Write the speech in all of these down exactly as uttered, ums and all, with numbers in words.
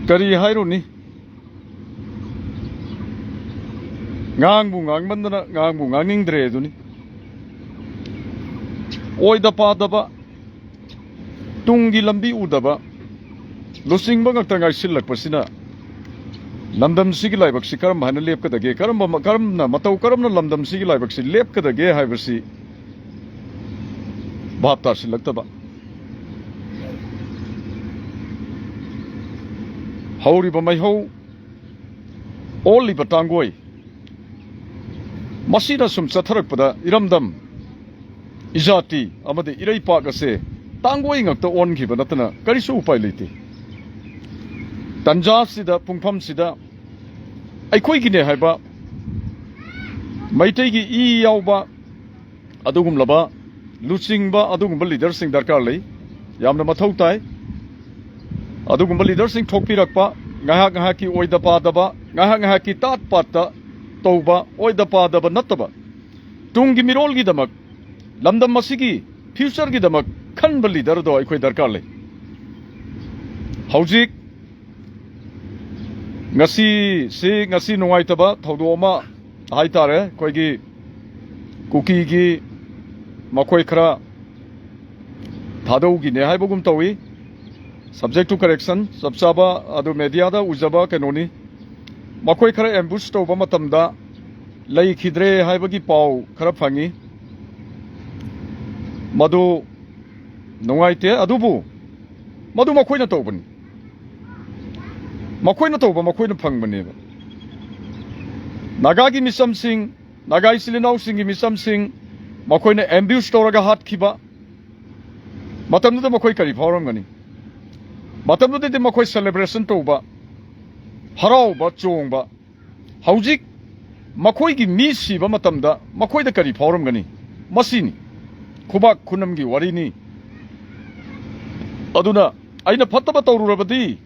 ꯀꯔꯤ ꯍꯥꯏꯔꯨꯅꯤ? ꯉꯥꯡꯕꯨ ꯉꯥꯡꯃꯟꯗꯅ ꯉꯥꯡꯕꯨ ꯉꯥꯡꯅꯤꯡꯗ꯭ꯔꯦ ꯑꯗꯨꯅꯤ꯫ ꯑꯣꯏꯗ ꯄꯥꯗꯕ, ꯇꯨꯡꯒꯤ ꯂꯝꯕꯤ ꯎꯗꯕ, ꯂꯨꯆꯤꯡꯕ ꯉꯥꯛꯇ ꯉꯥꯏꯁꯤꯜꯂꯛꯄꯁꯤꯅ ꯂꯝꯗꯝꯁꯤꯒꯤ ꯂꯥꯏꯕꯛꯁꯤ ꯀꯔꯝ ꯍꯥꯏꯅ ꯂꯦꯞꯀꯗꯒꯦ? ꯀꯔꯝꯕ, ꯀꯔꯝꯅ, ꯃꯇꯧ ꯀꯔꯝꯅ ꯂꯝꯗꯝꯁꯤꯒꯤ ꯂꯥꯏꯕꯛꯁꯤ ꯂꯦꯞꯀꯗꯒꯦ ꯍꯥꯏꯕꯁꯤ ꯚꯥꯞ ꯇꯥꯁꯤꯜꯂꯛꯇꯕ꯫ ꯍꯧꯔꯤꯕ ꯃꯩꯍꯧ, ꯑꯣꯜꯂꯤꯕ ꯇꯥꯡꯒꯣꯏ, ꯃꯁꯤꯅ ꯁꯨꯝ ꯆꯠꯊꯔꯛꯄꯗ ꯏꯔꯝꯗꯝ, ꯏꯖꯥꯇꯤ ꯑꯃꯗꯤ ꯏꯔꯩꯄꯥꯛ ꯑꯁꯦ ꯇꯥꯡꯒꯣꯏ ꯉꯥꯛꯇ ꯑꯣꯟꯈꯤꯕ ꯅꯠꯇꯅ ꯀꯔꯤꯁꯨ ꯎꯄꯥꯏ ꯂꯩꯇꯦ꯫ ꯇꯟꯖꯥꯁꯤꯗ, ꯄꯨꯡꯐꯝꯁꯤꯗ ꯑꯩꯈꯣꯏꯒꯤꯅꯦ ꯍꯥꯏꯕ ꯃꯩꯇꯩꯒꯤ ꯏ ꯌꯥꯎꯕ ꯑꯗꯨꯒꯨꯝꯂꯕ ꯂꯨꯆꯤꯡꯕ, ꯑꯗꯨꯒꯨꯝꯕ ꯂꯤꯗꯔꯁꯤꯡ ꯗꯔꯀꯥꯔ ꯂꯩ, ꯌꯥꯝꯅ ꯃꯊꯧ ꯇꯥꯏ꯫ ꯑꯗꯨꯒꯨꯝꯕ ꯂꯤꯗꯔꯁꯤꯡ ꯊꯣꯛꯄꯤꯔꯛꯄ, ꯉꯥꯏꯍꯥꯛ ꯉꯥꯏꯍꯥꯛꯀꯤ ꯑꯣꯏꯗ ꯄꯥꯗꯕ, ꯉꯥꯏꯍꯥꯛ ꯉꯥꯏꯍꯥꯛꯀꯤ ꯇꯥꯠ ꯄꯥꯠꯇ ꯇꯧꯕ, ꯑꯣꯏꯗ ꯄꯥꯗꯕ ꯅꯠꯇꯕ, ꯇꯨꯡꯒꯤ ꯃꯤꯔꯣꯜꯒꯤꯗꯃꯛ, ꯂꯝꯗꯝ ꯑꯁꯤꯒꯤ ꯐ꯭ꯌꯨꯆꯔꯒꯤꯗꯃꯛ ꯈꯟꯕ ꯂꯤꯗꯔꯗꯣ ꯑꯩꯈꯣꯏ ꯗꯔꯀꯥꯔ ꯂꯩ꯫ ꯍꯧꯖꯤꯛ ꯉꯁꯤꯁꯤ, ꯉꯁꯤ ꯅꯨꯡꯉꯥꯏꯇꯕ ꯊꯧꯗꯣꯛ ꯑꯃ ꯍꯥꯏꯇꯥꯔꯦ, ꯑꯩꯈꯣꯏꯒꯤ ꯀꯨꯀꯤꯒꯤ ꯃꯈꯣꯏ ꯈꯔ ꯊꯥꯗꯧꯒꯤꯅꯦ ꯍꯥꯏꯕꯒꯨꯝ ꯇꯧꯏ꯫ Subject to correction, ꯆꯞ ꯆꯥꯕ ꯑꯗꯨ ꯃꯦꯗꯤꯌꯥꯗ ꯎꯖꯕ ꯀꯩꯅꯣꯅꯤ꯫ ꯃꯈꯣꯏ ꯈꯔ ambush ꯇꯧꯕ ꯃꯇꯝꯗ ꯂꯩꯈꯤꯗ꯭ꯔꯦ ꯍꯥꯏꯕꯒꯤ ꯄꯥꯎ ꯈꯔ ꯐꯪꯏ꯫ ꯃꯗꯨ ꯅꯨꯡꯉꯥꯏꯇꯦ, ꯑꯗꯨꯕꯨ ꯃꯗꯨ ꯃꯈꯣꯏꯅ ꯇꯧꯕꯅꯤ꯫ ꯃꯈꯣꯏꯅ ꯇꯧꯕ ꯃꯈꯣꯏꯅ ꯐꯪꯕꯅꯦꯕ꯫ ꯅꯥꯒꯥꯒꯤ ꯃꯤꯆꯝꯁꯤꯡ, ꯅꯥꯒꯥ ꯏꯆꯤꯜ ꯏꯅꯥꯎꯁꯤꯡꯒꯤ ꯃꯤꯆꯝꯁꯤꯡ ꯃꯈꯣꯏꯅ ambush ꯇꯧꯔꯒ ꯍꯥꯠꯈꯤꯕ ꯃꯇꯝꯗꯨꯗ ꯃꯈꯣꯏ ꯀꯔꯤ ꯐꯥꯎꯔꯝꯒꯅꯤ? ꯃꯇꯝꯗꯨꯗꯗꯤ ꯃꯈꯣꯏ celebration ꯇꯧꯕ, ꯍꯔꯥꯎꯕ, ꯆꯣꯡꯕ꯫ ꯍꯧꯖꯤꯛ ꯃꯈꯣꯏꯒꯤ ꯃꯤ ꯁꯤꯕ ꯃꯇꯝꯗ ꯃꯈꯣꯏꯗ ꯀꯔꯤ ꯐꯥꯎꯔꯝꯒꯅꯤ? ꯃꯁꯤꯅꯤ ꯈꯨꯕꯥꯛ ꯈꯨꯅꯝꯒꯤ ꯋꯥꯔꯤꯅꯤ꯫ ꯑꯗꯨꯅ ꯑꯩꯅ ꯐꯠꯇꯕ ꯇꯧꯔꯨꯔꯕꯗꯤ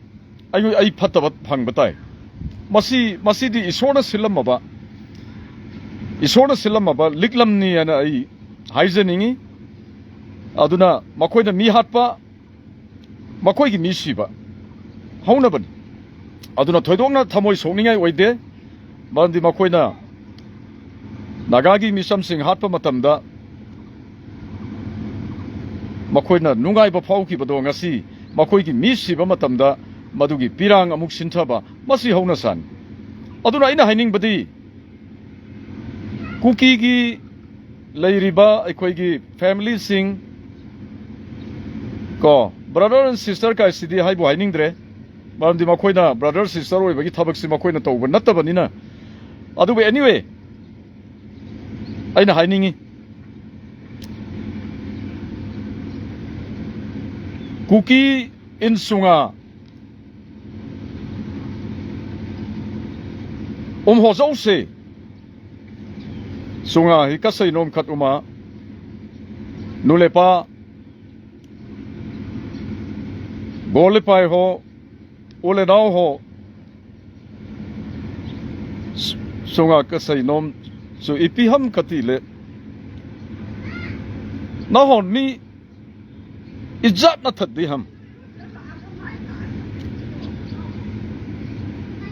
ꯑꯩ, ꯑꯩ ꯐꯠꯇꯕ ꯐꯪꯕ ꯇꯥꯏ꯫ ꯃꯁꯤ, ꯃꯁꯤꯗꯤ ꯏꯁꯣꯔꯅ ꯁꯤꯜꯂꯝꯃꯕ, ꯏꯁꯣꯔꯅ ꯁꯤꯜꯂꯝꯃꯕ ꯂꯤꯛꯂꯝꯅꯤ ꯍꯥꯏꯅ ꯑꯩ ꯍꯥꯏꯖꯅꯤꯡꯉꯤ꯫ ꯑꯗꯨꯅ ꯃꯈꯣꯏꯅ ꯃꯤ ꯍꯥꯠꯄ, ꯃꯈꯣꯏꯒꯤ ꯃꯤ ꯁꯤꯕ ꯍꯧꯅꯕꯅꯤ꯫ ꯑꯗꯨꯅ ꯊꯣꯏꯗꯣꯛꯅ ꯊꯃꯣꯏ ꯁꯣꯛꯅꯤꯡꯉꯥꯏ ꯑꯣꯏꯗꯦ꯫ ꯃꯔꯝꯗꯤ ꯃꯈꯣꯏꯅ ꯅꯥꯒꯥꯒꯤ ꯃꯤꯆꯝꯁꯤꯡ ꯍꯥꯠꯄ ꯃꯇꯝꯗ ꯃꯈꯣꯏꯅ ꯅꯨꯡꯉꯥꯏꯕ ꯐꯥꯎꯈꯤꯕꯗꯣ, ꯉꯁꯤ ꯃꯈꯣꯏꯒꯤ ꯃꯤ ꯁꯤꯕ ꯃꯇꯝꯗ ꯃꯗꯨꯒꯤ ꯄꯤꯔꯥꯡ ꯑꯃꯨꯛ ꯁꯤꯟꯊꯕ, ꯃꯁꯤ ꯍꯧꯅ ꯁꯥꯅꯤ꯫ ꯑꯗꯨꯅ ꯑꯩꯅ ꯍꯥꯏꯅꯤꯡꯕꯗꯤ, ꯀꯨꯀꯤꯒꯤ ꯂꯩꯔꯤꯕ ꯑꯩꯈꯣꯏꯒꯤ ꯐꯦꯃꯤꯂꯤꯁꯤꯡ, ꯀꯣ, ꯕ꯭ꯔꯗꯔ ꯑꯦꯟ ꯁꯤꯁꯇꯔ ꯀꯥꯏꯁꯤꯗꯤ ꯍꯥꯏꯕꯨ ꯍꯥꯏꯅꯤꯡꯗ꯭ꯔꯦ, ꯃꯔꯝꯗꯤ ꯃꯈꯣꯏꯅ ꯕ꯭ꯔꯗꯔ ꯁꯤꯁꯇꯔ ꯑꯣꯏꯕꯒꯤ ꯊꯕꯛꯁꯤ ꯃꯈꯣꯏꯅ ꯇꯧꯕ ꯅꯠꯇꯕꯅꯤꯅ꯫ ꯑꯗꯨꯕꯨ anyway, ꯑꯩꯅ ꯍꯥꯏꯅꯤꯡꯉꯤ, ꯀꯨꯀꯤ ꯏꯟ ꯁꯨꯡꯉꯥ ꯎꯝ ꯍꯣꯖꯧꯁꯦ, ꯁꯨꯡꯉꯥ ꯍꯤ ꯀꯁꯩ ꯅꯣꯝ ꯈꯠ ꯎꯃ ꯅꯨꯂꯦꯄꯥ ꯒꯣꯂꯤꯄꯥꯏ ꯍꯣ, ꯎꯂꯦꯅꯥꯎ ꯍꯣ, ꯁꯨꯡꯉꯥ ꯀꯁꯩ ꯅꯣꯝ ꯁꯨ ꯏꯄꯤ ꯍꯝ ꯀꯇꯤ ꯂꯦ꯫ ꯅꯍꯣꯟ ꯃꯤ ꯏꯖꯠ ꯅ ꯊꯠ ꯗꯤ ꯍꯝ꯫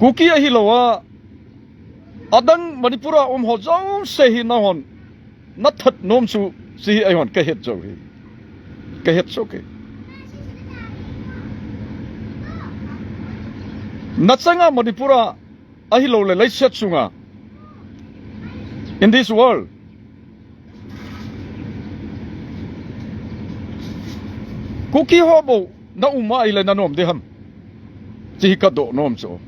ꯀꯨꯀꯤ ꯑꯍꯤ ꯂꯣꯋꯥ ꯑꯗꯪ ꯃꯅꯤꯄꯨꯔ ꯎꯝ ꯍꯣꯖꯧꯁꯦ ꯍꯤ ꯅꯍꯣꯟ ꯅꯊꯠ ꯅꯣꯝꯁꯨ ꯁꯤ ꯑꯩꯉꯣꯟ ꯀꯩ ꯍꯦꯠ ꯆꯧ ꯍꯤ꯫ ꯀꯩ ꯍꯦꯠ ꯆꯧ ꯀꯩ꯫ ꯅꯆꯉꯥ ꯃꯅꯤꯄꯨꯔ ꯑꯍꯤ ꯂꯧꯂꯦ ꯂꯩꯁꯦꯠ ꯁꯨꯡꯉꯥ꯫ In this world, ꯀꯨꯀꯤ ꯍꯣꯕꯧ ꯅ ꯎꯃ ꯑꯩ ꯂꯩ ꯅꯅꯣꯝꯗꯤ ꯍꯝ꯫ ꯆꯤ ꯀꯗꯣ ꯅꯣꯝ ꯆꯣ꯫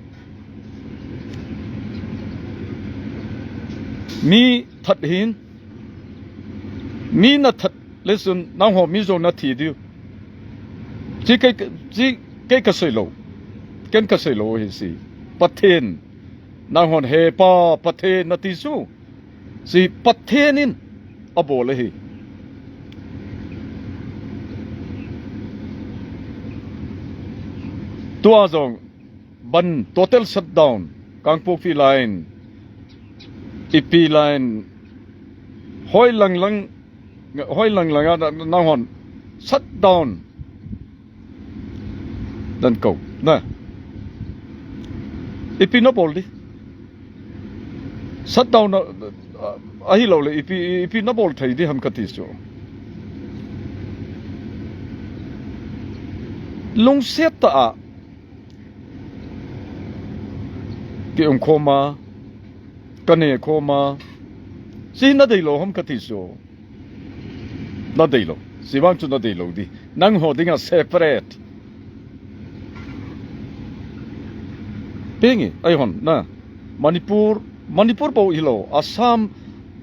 ꯃꯤ ꯊꯠ ꯍꯤꯟ꯫ ꯃꯤ ꯅ ꯊꯠ ꯂꯦꯁꯨꯟ ꯅꯪ ꯍꯣ ꯃꯤ ꯖꯣ ꯅ ꯊꯤ ꯗꯤꯌꯨ꯫ ꯆꯤ ꯀꯩ, ꯆꯤ ꯀꯩ ꯀꯁꯩ ꯂꯧ꯫ ꯀꯦꯟ ꯀꯁꯩ ꯂꯧ ꯍꯤ ꯁꯤ꯫ ꯄꯊꯦꯟ꯫ ꯅꯪ ꯍꯣꯟ ꯍꯦ ꯄꯥ ꯄꯊꯦꯟ ꯅ ꯇꯤꯁꯨ꯫ ꯁꯤ ꯄꯊꯦꯟ ꯏꯟ ꯑꯕꯣ ꯂꯩ ꯍꯤ꯫ ꯇꯨ ꯑꯖꯣꯡ ꯕꯟ total shutdown, ꯀꯥꯡꯄꯣꯛꯄꯤ line, ꯏꯄꯤ line, ꯍꯣꯏ ꯂꯪ ꯂꯪ, ꯍꯣꯏ ꯂꯪ ꯂꯪ ꯅꯪ ꯍꯣꯟ shutdown꯫ ꯗꯟ ꯀꯧ ꯅ Ipi na bol di. Shutdown na, ahi lo le, ipi, ipi na bol thei di ham kati chu. Lungsiat ta a. Ki um khoma, ka ne khoma. Si na dei lo ham kati chu. Na dei lo. Si vang chu na dei lo di. Nang ho dinga separate. Pengi, ai hon, na. Manipur, Manipur bo hi lo. Assam,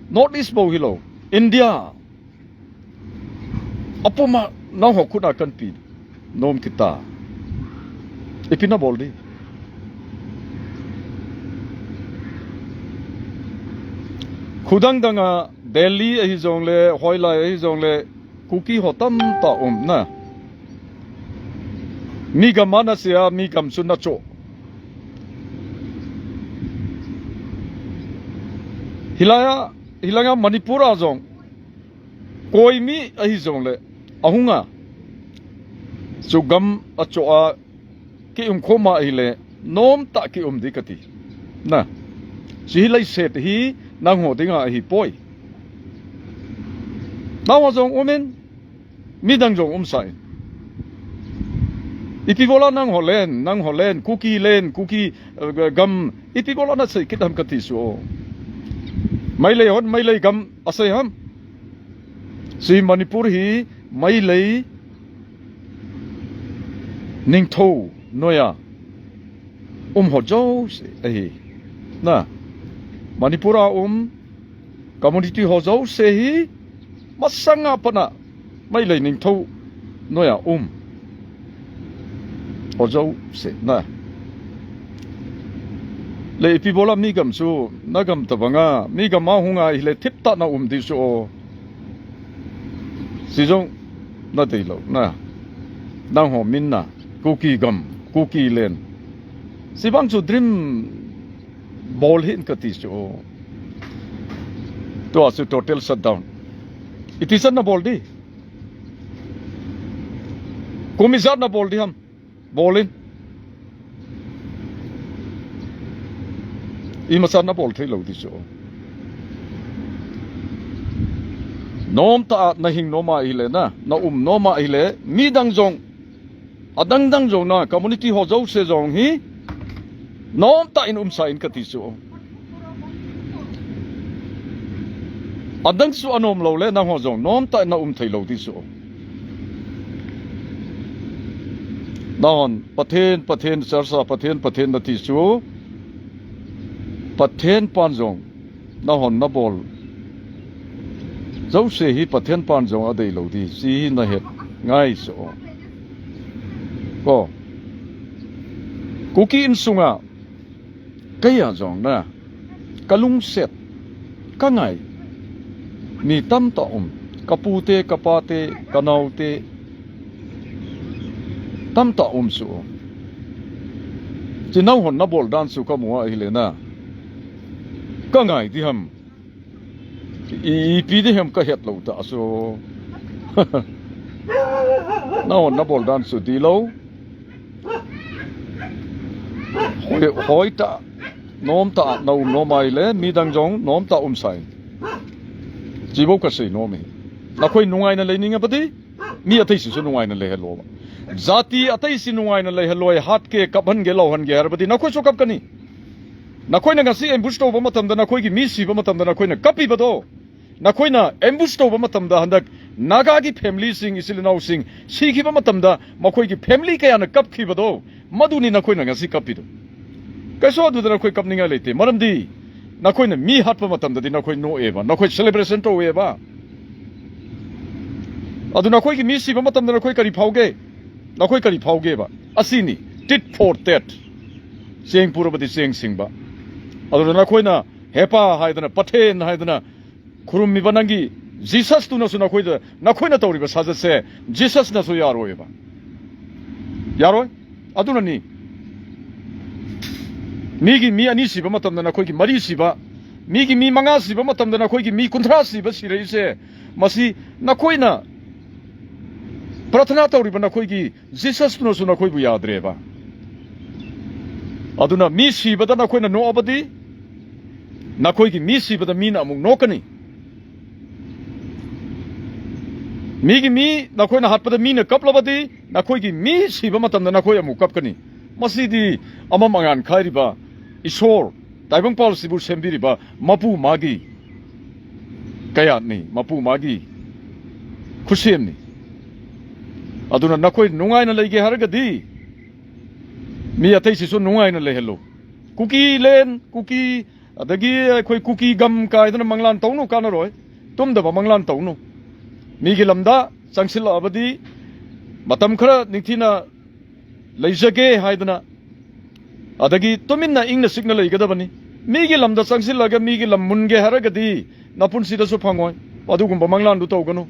North East bo hi lo. India. Apuma, nang ho khut a kan pi. Nom kita. Ipi na bol di. Khudang danga Delhi ahi zong le, Hoilai ahi zong le, Kuki ho tam ta um na. Mi gam a na sia, mi gam chu na cho. Hilaya, hilanga Manipur a zong. Koi mi ahi zong le, ahunga. Chu gam a cho a ki um khoma ahi le, nom ta ki um di kati. Na, si hi lai set hi, nang ho dinga ahi poi. Nang ho zong um in, mi dang zong um sa in. Ipi bola nang ho len, nang ho len, Kuki len, Kuki, eh, gam, ipi bola na sei kit ham kati su. Mai lei hon, mai lei gam, a sei ham. Si Manipur hi, mai lei, ningtho, noya. Um ho jouse ahi. Na, Manipur a um, community ho jouse hi, masanga pana, mai lei ningtho, noya um. Ho jouse, na. Le ipi bola mi gam su, na gam ta banga, mi gam a hunga hi le thip ta na um di su o. Si zong na dei lo, na. Nang ho min na, Kuki gam, Kuki len. Si bang chu dream bol hin kati chu. Tua chu total shutdown. Iti san na bol di. Kumi zat na bol di ham. Bol in. E ꯃꯆꯥ ꯅꯕꯣꯜ ꯊꯩ ꯂꯧꯗꯤꯁꯨ꯫ ꯅꯣꯝ ꯇ ꯅ ꯍꯤꯡ ꯅꯣꯃ ꯏꯂꯦꯅ, ꯅ ꯎꯝ ꯅꯣꯃ ꯏꯂꯦ, ꯃꯤ ꯗꯪ ꯖꯣꯡ, ꯑꯗꯪ ꯗꯪ ꯖꯣꯡ ꯅ community ꯍꯣ ꯖꯧꯁꯦ ꯖꯣꯡ ꯍꯤ, ꯅꯣꯝ ꯇ ꯏꯟ ꯎꯝ ꯁꯥ ꯏꯟ ꯀꯇꯤꯁꯨ꯫ ꯑꯗꯪꯁꯨ ꯑꯅꯣꯝ ꯂꯧꯂꯦ ꯅꯪ ꯍꯣ ꯖꯣꯡ, ꯅꯣꯝ ꯇ ꯅ ꯎꯝ ꯊꯩ ꯂꯧꯗꯤꯁꯨ꯫ ꯅꯍꯣꯟ ꯄꯊꯦꯟ ꯄꯊꯦꯟ ꯆꯔꯁꯥ ꯄꯊꯦꯟ ꯄꯊꯦꯟ ꯅꯇꯤꯁꯨ꯫ ꯄꯊꯦꯟ ꯄꯥꯟꯖꯣꯡ ꯅꯍꯣꯟ ꯅꯕꯣꯜ꯫ ꯖꯧꯁꯦ ꯍꯤ ꯄꯊꯦꯟ ꯄꯥꯟꯖꯣꯡ ꯑꯗꯩ ꯂꯧꯗꯤ ꯁꯤ ꯍꯤ ꯅꯍꯦꯠ ꯉꯥꯏꯁꯨ꯫ ꯀꯣ꯫ ꯀꯨꯀꯤ ꯏꯟꯁꯨꯉꯥ ꯀꯌꯥ ꯖꯣꯡꯅ ꯀꯂꯨꯡ ꯁꯦꯠ ꯀꯉꯥꯏ ꯃꯤ ꯇꯝ ꯇꯥꯛꯎꯝ ꯀꯄꯨ ꯇꯦ ꯀꯄꯥ ꯇꯦ ꯀꯅꯥꯎ ꯇꯦ ꯇꯝ ꯇꯥꯛꯎꯝ ꯁꯨ ꯆꯤꯟꯅꯧ ꯍꯣꯟ ꯅꯕꯣꯜ ꯗꯥꯟ ꯁꯨ ꯀꯃꯨ ꯑꯍꯤꯂꯦꯅ ꯀꯉꯥꯏ ꯗꯤ ꯍꯝ ꯏ ꯄꯤ ꯗꯤ ꯍꯝ ꯀ ꯍꯦꯠ ꯂꯧ ꯇꯥ ꯁꯨ ꯅꯍꯣꯟ ꯅꯕꯣꯜ ꯗꯥꯟ ꯁꯨ ꯗꯤ ꯂꯧ꯫ ꯍꯣꯏ, ꯍꯣꯏ ꯇ, ꯅꯣꯝ ꯇ, ꯅꯧ ꯅꯣꯃꯥꯏ ꯂꯦ, ꯃꯤ ꯗꯪ ꯖꯣꯡ, ꯅꯣꯝ ꯇ ꯎꯝ ꯁꯥꯏ꯫ ꯖꯤꯕꯧ ꯀꯁꯩ ꯅꯣꯃꯤ꯫ ꯅꯈꯣꯏ ꯅꯨꯡꯉꯥꯏꯅ ꯂꯩꯅꯤꯡꯉꯕꯗꯤ, ꯃꯤ ꯑꯇꯩꯁꯤꯁꯨ ꯅꯨꯡꯉꯥꯏꯅ ꯂꯩꯍꯜꯂꯣꯕ꯫ ꯖꯥꯇꯤ ꯑꯇꯩꯁꯤ ꯅꯨꯡꯉꯥꯏꯅ ꯂꯩꯍꯜꯂꯣꯏ, ꯍꯥꯠꯀꯦ, ꯀꯞꯍꯟꯒꯦ, ꯂꯧꯍꯟꯒꯦ ꯍꯥꯏꯔꯕꯗꯤ ꯅꯈꯣꯏꯁꯨ ꯀꯞꯀꯅꯤ꯫ ꯅꯈꯣꯏꯅ ꯉꯁꯤ ambush ꯇꯧꯕ ꯃꯇꯝꯗ, ꯅꯈꯣꯏꯒꯤ ꯃꯤ ꯁꯤꯕ ꯃꯇꯝꯗ ꯅꯈꯣꯏꯅ ꯀꯞꯄꯤꯕꯗꯣ, ꯅꯈꯣꯏꯅ ambush ꯇꯧꯕ ꯃꯇꯝꯗ ꯍꯟꯗꯛ ꯅꯥꯒꯥꯒꯤ familyꯁꯤꯡ, ꯏꯆꯤꯜ ꯏꯅꯥꯎꯁꯤꯡ ꯁꯤꯈꯤꯕ ꯃꯇꯝꯗ ꯃꯈꯣꯏꯒꯤ family ꯀꯌꯥꯅ ꯀꯞꯈꯤꯕꯗꯣ, ꯃꯗꯨꯅꯤ ꯅꯈꯣꯏꯅ ꯉꯁꯤ ꯀꯞꯄꯤꯗꯣ꯫ ꯀꯩꯁꯨ ꯑꯗꯨꯗ ꯅꯈꯣꯏ ꯀꯞꯅꯤꯡꯉꯥꯏ ꯂꯩꯇꯦ, ꯃꯔꯝꯗꯤ ꯅꯈꯣꯏꯅ ꯃꯤ ꯍꯥꯠꯄ ꯃꯇꯝꯗꯗꯤ ꯅꯈꯣꯏ ꯅꯣꯛꯑꯦꯕ, ꯅꯈꯣꯏ celebration ꯇꯧꯋꯦꯕ꯫ ꯑꯗꯨ ꯅꯈꯣꯏꯒꯤ ꯃꯤ ꯁꯤꯕ ꯃꯇꯝꯗ ꯅꯈꯣꯏ ꯀꯔꯤ ꯐꯥꯎꯒꯦ? ꯅꯈꯣꯏ ꯀꯔꯤ ꯐꯥꯎꯒꯦꯕ? ꯑꯁꯤꯅꯤ, tit for tat꯫ ꯆꯦꯡ ꯄꯨꯔꯕꯗꯤ ꯆꯦꯡ ꯁꯤꯡꯕ꯫ ꯑꯗꯨꯅ ꯅꯈꯣꯏꯅ ꯍꯦꯄꯥ ꯍꯥꯏꯗꯅ, ꯄꯊꯦꯟ ꯍꯥꯏꯗꯅ, ꯈꯨꯔꯨꯝꯃꯤꯕ ꯅꯪꯒꯤ ꯖꯤꯁꯁꯇꯨꯅꯁꯨ ꯅꯈꯣꯏꯗ, ꯅꯈꯣꯏꯅ ꯇꯧꯔꯤꯕ ꯁꯥꯖꯠꯁꯦ ꯖꯤꯁꯁꯅꯁꯨ ꯌꯥꯔꯣꯏꯕ꯫ ꯌꯥꯔꯣꯏ꯫ ꯑꯗꯨꯅꯅꯤ ꯃꯤꯒꯤ ꯃꯤ ꯑꯅꯤ ꯁꯤꯕ ꯃꯇꯝꯗ ꯅꯈꯣꯏꯒꯤ ꯃꯔꯤ ꯁꯤꯕ, ꯃꯤꯒꯤ ꯃꯤ ꯃꯉꯥ ꯁꯤꯕ ꯃꯇꯝꯗ ꯅꯈꯣꯏꯒꯤ ꯃꯤ ꯀꯨꯟꯊ꯭ꯔꯥ ꯁꯤꯕ ꯁꯤꯔꯛꯏꯁꯦ꯫ ꯃꯁꯤ ꯅꯈꯣꯏꯅ ꯄ꯭ꯔꯊꯅꯥ ꯇꯧꯔꯤꯕ ꯅꯈꯣꯏꯒꯤ ꯖꯤꯁꯁꯇꯨꯅꯁꯨ ꯅꯈꯣꯏꯕꯨ ꯌꯥꯗ꯭ꯔꯦꯕ꯫ ꯑꯗꯨꯅ ꯃꯤ ꯁꯤꯕꯗ ꯅꯈꯣꯏꯅ ꯅꯣꯛꯑꯕꯗꯤ, ꯅꯈꯣꯏꯒꯤ ꯃꯤ ꯁꯤꯕꯗ ꯃꯤꯅ ꯑꯃꯨꯛ ꯅꯣꯛꯀꯅꯤ꯫ ꯃꯤꯒꯤ ꯃꯤ ꯅꯈꯣꯏꯅ ꯍꯥꯠꯄꯗ ꯃꯤꯅ ꯀꯞꯂꯕꯗꯤ, ꯅꯈꯣꯏꯒꯤ ꯃꯤ ꯁꯤꯕ ꯃꯇꯝꯗ ꯅꯈꯣꯏ ꯑꯃꯨꯛ ꯀꯞꯀꯅꯤ꯫ ꯃꯁꯤꯗꯤ ꯑꯃꯝ ꯑꯉꯥꯟ ꯈꯥꯏꯔꯤꯕ ꯏꯁꯣꯔ, ꯇꯥꯏꯕꯪꯄꯥꯜꯁꯤꯕꯨ ꯁꯦꯝꯕꯤꯔꯤꯕ ꯃꯄꯨ ꯃꯥꯒꯤ ꯀꯌꯥꯠꯅꯤ, ꯃꯄꯨ ꯃꯥꯒꯤ ꯈꯨꯠꯁꯦꯝꯅꯤ꯫ ꯑꯗꯨꯅ ꯅꯈꯣꯏ ꯅꯨꯡꯉꯥꯏꯅ ꯂꯩꯒꯦ ꯍꯥꯏꯔꯒꯗꯤ, ꯃꯤ ꯑꯇꯩꯁꯤꯁꯨ ꯅꯨꯡꯉꯥꯏꯅ ꯂꯩꯍꯜꯂꯨ꯫ ꯀꯨꯀꯤ ꯂꯦꯟ, ꯀꯨꯀꯤ, ꯑꯗꯒꯤ ꯑꯩꯈꯣꯏ ꯀꯨꯀꯤ ꯒꯝ ꯀꯥꯏꯗꯅ ꯃꯪꯂꯥꯟ ꯇꯧꯅꯨ, ꯀꯥꯟꯅꯔꯣꯏ꯫ ꯇꯨꯝꯗꯕ ꯃꯪꯂꯥꯟ ꯇꯧꯅꯨ꯫ ꯃꯤꯒꯤ ꯂꯝꯗ ꯆꯪꯁꯤꯜꯂꯛꯑꯕꯗꯤ, ꯃꯇꯝ ꯈꯔ ꯅꯤꯡꯊꯤꯅ ꯂꯩꯖꯒꯦ ꯍꯥꯏꯗꯅ, ꯑꯗꯒꯤ ꯇꯨꯃꯤꯟꯅ ꯏꯪꯅ ꯆꯤꯛꯅ ꯂꯩꯒꯗꯕꯅꯤ꯫ ꯃꯤꯒꯤ ꯂꯝꯗ ꯆꯪꯁꯤꯜꯂꯒ ꯃꯤꯒꯤ ꯂꯝ ꯃꯨꯟꯒꯦ ꯍꯥꯏꯔꯒꯗꯤ, ꯅꯄꯨꯟꯁꯤꯗꯁꯨ ꯐꯪꯉꯣꯏ꯫ ꯑꯗꯨꯒꯨꯝꯕ ꯃꯪꯂꯥꯟꯗꯨ ꯇꯧꯒꯅꯨ꯫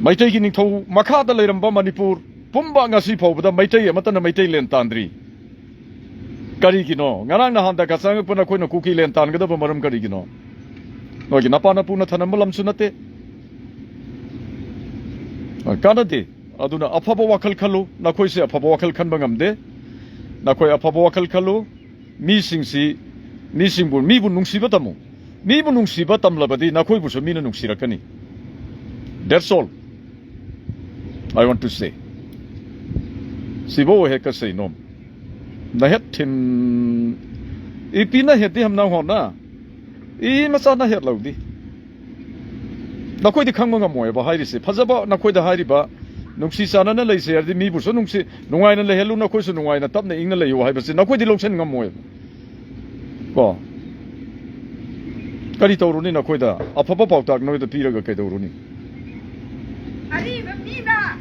ꯃꯩꯇꯩꯒꯤ ꯅꯤꯡꯊꯧ ꯃꯈꯥꯗ ꯂꯩꯔꯝꯕ ꯃꯅꯤꯄꯨꯔ ꯄꯨꯝꯕ ꯉꯁꯤ ꯐꯥꯎꯕꯗ ꯃꯩꯇꯩ ꯑꯃꯠꯇꯅ ꯃꯩꯇꯩ ꯂꯦꯟ ꯇꯥꯟꯗ꯭ꯔꯤ꯫ ꯀꯔꯤꯒꯤꯅꯣ? ꯉꯔꯥꯡ ꯅꯍꯥꯟꯗ ꯆꯪꯉꯛꯄ ꯅꯈꯣꯏꯅ ꯀꯨꯀꯤ ꯂꯦꯟ ꯇꯥꯟꯒꯗꯕ ꯃꯔꯝ ꯀꯔꯤꯒꯤꯅꯣ? ꯅꯣꯏꯒꯤ ꯅꯄꯥ ꯅꯄꯨꯅ ꯊꯅꯝꯕ ꯂꯝꯁꯨ ꯅꯠꯇꯦ꯫ ꯀꯥꯟꯅꯗꯦ꯫ ꯑꯗꯨꯅ ꯑꯐꯕ ꯋꯥꯈꯜ ꯈꯜꯂꯨ꯫ ꯅꯈꯣꯏꯁꯦ ꯑꯐꯕ ꯋꯥꯈꯜ ꯈꯟꯕ ꯉꯝꯗꯦ꯫ ꯅꯈꯣꯏ ꯑꯐꯕ ꯋꯥꯈꯜ ꯈꯜꯂꯨ꯫ ꯃꯤꯁꯤꯡꯁꯤ, ꯃꯤꯁꯤꯡꯕꯨ, ꯃꯤꯕꯨ ꯅꯨꯡꯁꯤꯕ ꯇꯝꯃꯨ꯫ ꯃꯤꯕꯨ ꯅꯨꯡꯁꯤꯕ ꯇꯝꯂꯕꯗꯤ ꯅꯈꯣꯏꯕꯨꯁꯨ ꯃꯤꯅ ꯅꯨꯡꯁꯤꯔꯛꯀꯅꯤ꯫ That's all I want to say. ꯁꯤꯕꯧ ꯍꯦꯛ ꯀꯁꯩ ꯅꯣꯝ꯫ ꯅꯍꯦꯠ ꯊꯤꯝ꯫ ꯏ ꯄꯤꯅ ꯍꯦꯠꯇꯤ ꯍꯝꯅ ꯍꯣꯠꯅ꯫ ꯏ ꯃꯆꯥꯅ ꯍꯦꯠ ꯂꯧꯗꯤ꯫ ꯅꯈꯣꯏꯗꯤ ꯈꯪꯕ ꯉꯝꯃꯣꯏꯕ ꯍꯥꯏꯔꯤꯁꯦ꯫ ꯐꯖꯕ ꯅꯈꯣꯏꯗ ꯍꯥꯏꯔꯤꯕ, ꯅꯨꯡꯁꯤ ꯆꯥꯟꯅꯅ ꯂꯩꯁꯦ ꯍꯥꯏꯔꯗꯤ, ꯃꯤꯕꯨꯁꯨ ꯅꯨꯡꯁꯤ, ꯅꯨꯡꯉꯥꯏꯅ ꯂꯩꯍꯜꯂꯨ, ꯅꯈꯣꯏꯁꯨ ꯅꯨꯡꯉꯥꯏꯅ ꯇꯞꯅ ꯏꯪꯅ ꯂꯩꯌꯨ ꯍꯥꯏꯕꯁꯤ ꯅꯈꯣꯏꯗꯤ ꯂꯧꯁꯤꯟ ꯉꯝꯃꯣꯏꯕ꯫ ꯀꯣ? ꯀꯔꯤ ꯇꯧꯔꯨꯅꯤ ꯅꯈꯣꯏꯗ? ꯑꯐꯕ ꯄꯥꯎꯇꯥꯛ ꯅꯣꯏꯗ ꯄꯤꯔꯒ ꯀꯩꯗꯧꯔꯨꯅꯤ? ꯑꯔꯤꯕ ꯃꯤꯗ